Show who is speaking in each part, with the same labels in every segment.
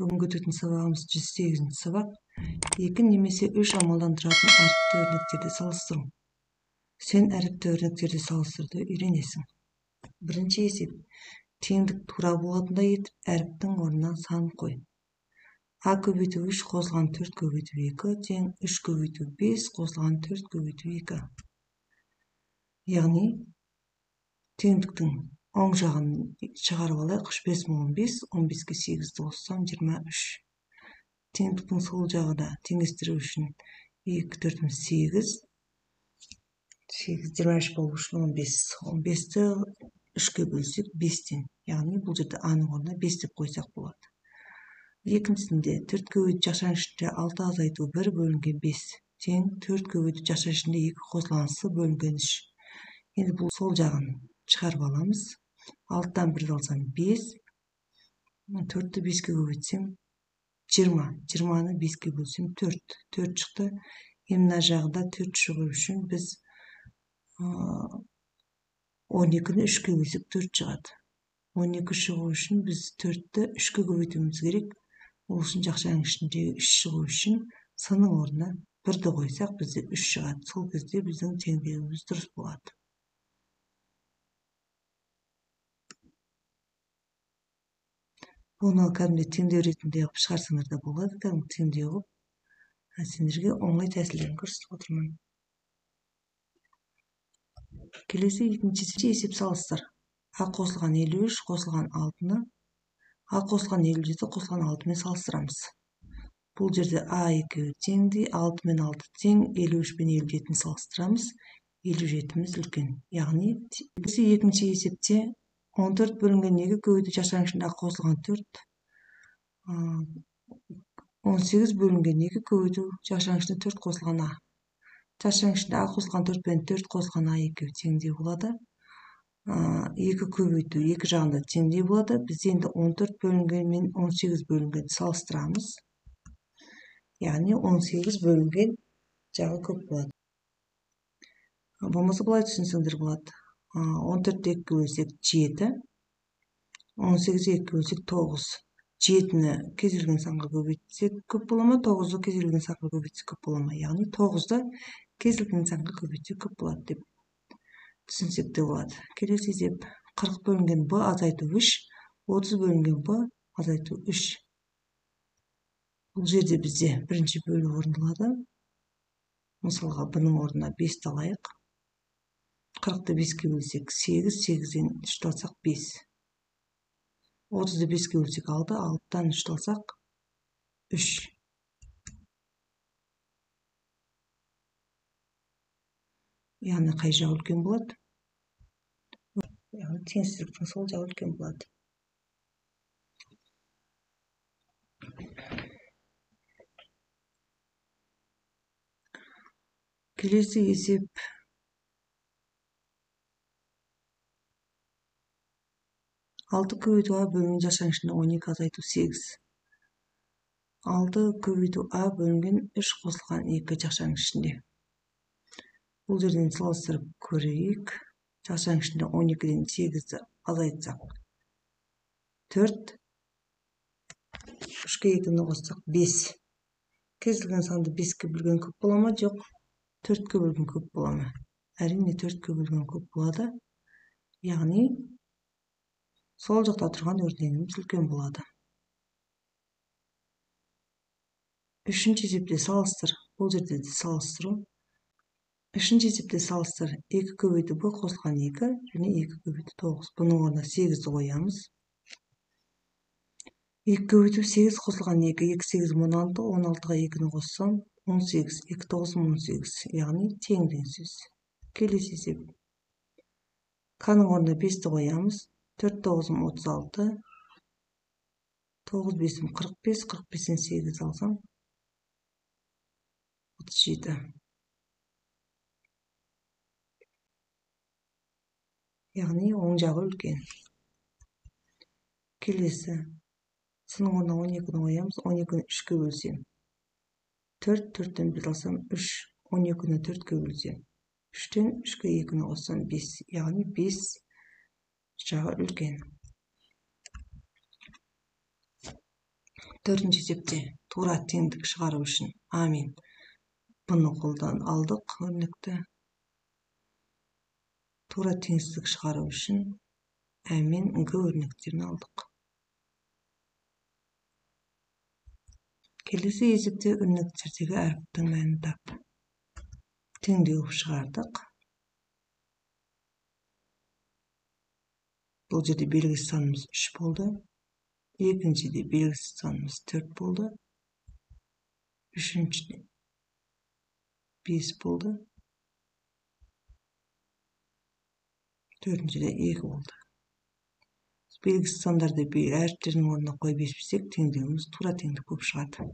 Speaker 1: Бүгінгі өтетін сабағымыз 108-ші сабақ. 2 немесе 3 амалдан тұратын әріпті өрнектерді салыстыру. Сен әріпті өрнектерді салыстыруды үйренесің. Бірінші есеп. Теңдік тура болатындай етіп әріптің орнына сан қой. А көбейту 3 қосылған 4 көбейту 2 тең 3 көбейту 5 қосылған 4 көбейту 2. Яғни теңдіктің оң жағын шығарып алайық. 3 5 15, 15-ке 8-ді қоссам 23. Теңдіктің сол жағы да теңестіру үшін 2 4 8. 8 23 болу үшін 15. 15-ті 3-ке бөлсек 5-тен. Яғни бұл жерде А-ның орнына 5 деп қойсақ болады. Екіншісінде 4 көбейту жақшаның ішінде 6 азайту 1 бөлінген 5 тең 4 көбейту жақшаның ішінде 2 қосылған с бөлінген 3. Енді бұл сол жағын шығарып аламыз. 6-дан 1-ді алсам 5, 4-ті 5-ке көбейтсем 20, 20-ны 5-ке бөлсем 4, 4 шықты. Енді мына жағында 4 шығу үшін біз 12-ні 3-ке бөлсек 4 шығады. 12 шығу үшін біз 4-ті 3-ке көбейтуіміз керек. Ол үшін жақшаның ішіндегі 3 шығу үшін с-ның орнына 1-ді қойсақ бізде 3 шығады. Сол кезде біздің теңдеуіміз дұрыс болады. Бұны кәдімгі теңдеу ретінде қылып шығарсаңдар да болады. Кәдімгі теңдеу қылып, сендерге оңай тәсілдерін көрсетіп отырмын. Келесі екінші есеп салыстыр. А қосылған 53 қосылған 6-ны А қосылған 57 қосылған 6-мен салыстырамыз. Бұл жерде А екеуі теңдей, 6 мен 6 тең, 53 пен 57-ні салыстырамыз. 57-міз үлкен. Яғни екінші есепте 14 бөлінген 2 көбейту жақшаның ішінде А қосылған 4, 18 бөлінген 2 көбейту жақшаның ішінде 4 қосылған А. Жақшаның ішінде А қосылған 4 пен 4 қосылған А екеуі теңдей болады. 2 көбейту 2 жағында теңдей болады. Біз енді 14 бөлінген мен 18 бөлінген салыстырамыз. Яғни 18 бөлінген жағы көп болады. Болмаса былай түсінсеңдер болады. 14-ті 2-ге бөлсек 7, 18-ді 2-ге бөлсек 9. 7-ні кез келген санға көбейтсек көп бола ма? 9-ды кез келген санға көбейтсек көп бола ма? Яғни 9-ды кез келген санға көбейтсек көп болады деп түсінсек те болады. Келесі есеп 40 бөлінген Б азайту 3, 30 бөлінген Б азайту 3. Бұл жерде бізде бірінші бөлу орындалады. Мысалға, Б-ның орнына 5-ті алайық. 40-ты 5-ке бөлсек 8, 8-ден 3-ті алсақ 5. 30-ды 5-ке бөлсек 6, 6-дан 3-ті алсақ 3. Яғни қай жағы үлкен болады? Яғни теңсіздіктің сол жағы үлкен болады. Келесі есеп 6 көбейту А бөлінген жақшаның ішінде 12 азайту 8. 6 көбейту А бөлінген 3 қосылған 2 жақшаның ішінде. Бұл жерден салыстырып көрейік. Жақшаның ішінде 12-ден 8-ді азайтсақ 4, 3-ке 2-ні қоссақ 5. Кез келген санды 5-ке бөлген көп бола ма? Жоқ. 4-ке бөлген көп бола ма? Әрине 4-ке бөлген көп болады. Яғни сол жақта тұрған өрнегіміз үлкен болады. Үшінші есепте салыстыр. Бұл жерде де салыстыру. Үшінші есепте салыстыр. 2 көбейту Б қосылған 2 және 2 көбейту 9. Бұның орнына 8-ді қоямыз. 2 көбейту 8 қосылған 2, 2 8 16, 16-ға 2-ні қоссам 18, 2 9 18, яғни тең деген сөз. Келесі есеп. К-ның орнына 5-ті қоямыз. 4 9 36, 9 5 45, 45-тен 8 алсам 37. Яғни оң жағы үлкен. Келесі с-ның орнына 12-ні қоямыз. 12-ні 3-ке бөлсем 4, 4-тен 1 алсам 3, 12-ні 4-ке бөлсем 3-тен 3-ке 2-ні қоссам 5, яғни 5 жағы үлкен. Төртінші есепте тура теңдік шығару үшін А мен Б-ны қолдан алдық өрнекті. Тура теңсіздік шығару үшін Ә мен Г өрнектерін алдық. Келесі есепте өрнектердегі әріптің мәнін тап. Теңдеу шығардық. Бұл жерде белгісіз санымыз 3 болды. Екіншіде белгісіз санымыз 4 болды. Үшіншіде 5 болды. Төртіншіде 2 болды. Белгісіз сандарды әріптердің орнына қойып есептесек, теңдеуіміз тура теңдік болып шығады.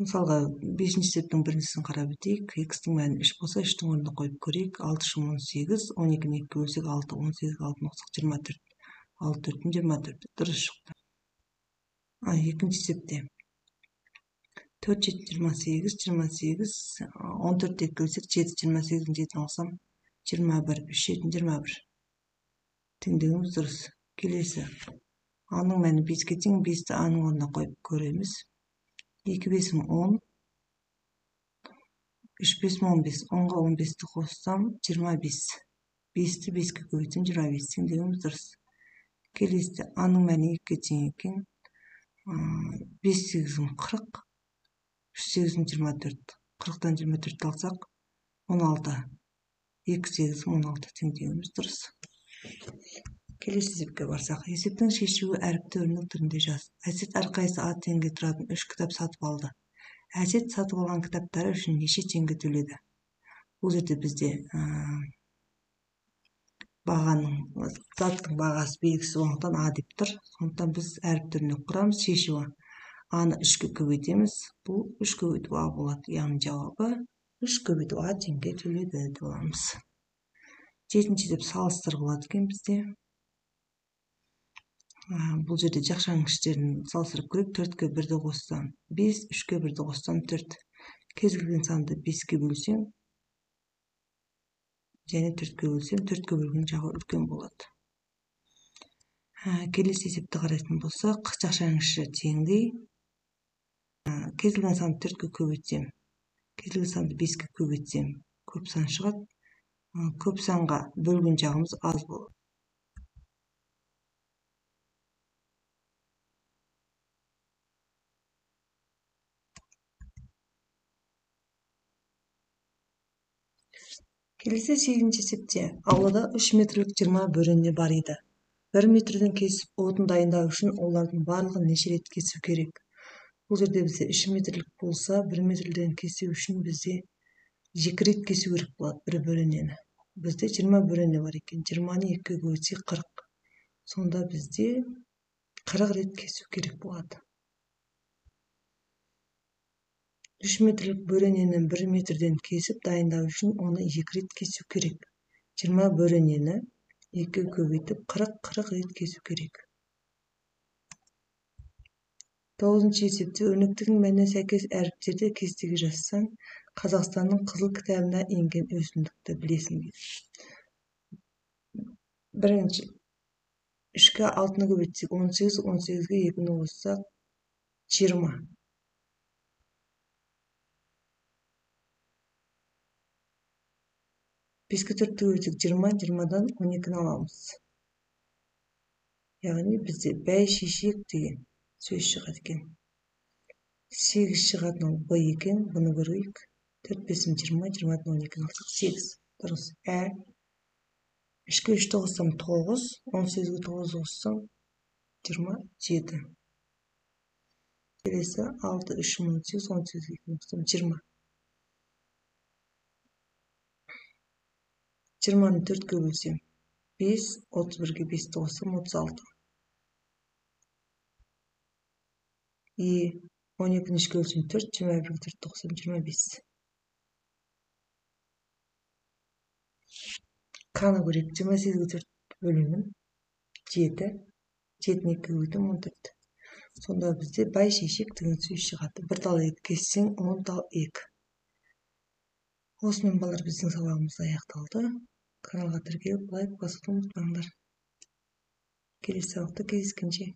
Speaker 1: Мысалға, 5-ші есептің біріншісін қарап өтейік. Х-тің мәні 3 болса, 3-тің орнына қойып көрейік. 6 3 18, 12-ні 2-ге бөлсек 6, 18 6-ны қоссақ 24. 6 4-тің 24. Дұрыс шықты. Екінші есепте 4 7 28, 28, 14-ті 2-ге бөлсек 7, 28-дің 7-ін алсам 21, 3 7 21. Теңдеуіміз дұрыс. Келесі. А-ның мәні 5-ке тең, 5-ті А-ның орнына қойып көреміз. 2 5 10, 3 5 15, 10-ға 15-ті қоссам 25. 5-ті 5-ке көбейтсем 25. Теңдеуіміз дұрыс. Келесі А-ның мәні 2-ге тең екен. 5 8 40, 3 8 24. 40-тан 24-ті алсақ 16. 2 8 16. Теңдеуіміз дұрыс. Келесі есепке барсақ, есептің шешуі әріпті өрнек түрінде жаз. Әсет әрқайсысы А теңге тұратын 3 кітап сатып алды. Әсет сатып алған кітаптары үшін неше теңге төледі? Бұл жерде бізде бағаның, заттың бағасы белгісіз болғандықтан А деп тұр. Сондықтан біз әріп түріне құрамыз. Шешуі А-ны 3-ке көбейтеміз. Бұл 3 көбейту А болады. Яғни жауабы 3 көбейту А теңге төледі деп аламыз. Жетінші деп салыстырып болады екен бізде. Бұл жерде жақшаның іштерін салыстырып көрейік. 4-ке 1-ді қоссам 5, 3-ке 1-ді қоссам 4. Кез келген санды 5-ке бөлсем және 4-ке бөлсем, 4-ке бөлген жағы үлкен болады. Келесі есепті қарайтын болсақ, жақшаның іші теңдей. Кез келген санды 4-ке көбейтсем, кез келген санды 5-ке көбейтсем, көп сан шығады. Көп санға бөлген жағымыз аз болады. Келесі 8-ші есепте аулада 3 метрлік 20 бөрене бар еді. 1 метрден кесіп отын дайындау үшін олардың барлығын неше рет кесу керек? Бұл жерде бізде 3 метрлік болса, 1 метрден кесу үшін бізде 2 рет кесу керек болады бір бөренені. Бізде 20 бөрене бар екен. 20-ны 2-ге көбейтсек 40. Сонда бізде 40 рет кесу керек болады. 3 метрлік бөренені 1 метрден кесіп дайындау үшін оны 2 рет кесу керек. 20 бөренені 2-ге көбейтіп 40 рет кесу керек. 9-шы есепте өрнектің мәніне сәйкес әріптерді кестеге жазсаң, Қазақстанның қызыл кітабына енген өсімдікті білесің дейді. Бірінші, 3-ке 6-ны көбейтсек 18, 18-ге 2-ні қоссақ 20. 5-ке 4-ті көбейтсек 20, 20-дан 12-ні аламыз. Яғни бізде бәйшешек деген сөз шығады екен. 8 шығатын ол Б екен, бұны көрейік. 4 5 20, 20-дан 12-ні алсақ 8. Дұрыс. Ә. 3-ке 3-ті қоссам 9, 18-ге 9 қоссам 27. Келесі 6 3 18, 18-ге 2 қоссам 20. 20-ны 4-ке бөлсем 5, 31-ге 5-ті қоссам 36. Е, 12-ні 3-ке бөлсем 4, 21-ге 4-ті қоссам 25. К-ны көрейік. 28-ге 4 бөлемін 7, 7-ні 2-ге көбейтемін 14. Сонда бізде бәйшешек деген сөз шығады. 1 тал 2 кессең 10 тал 2. Осымен балалар біздің сабағымыз аяқталды. Каналға тіркеліп, лайк басуды ұмытпаңдар. Келесі сабақта кездескенше!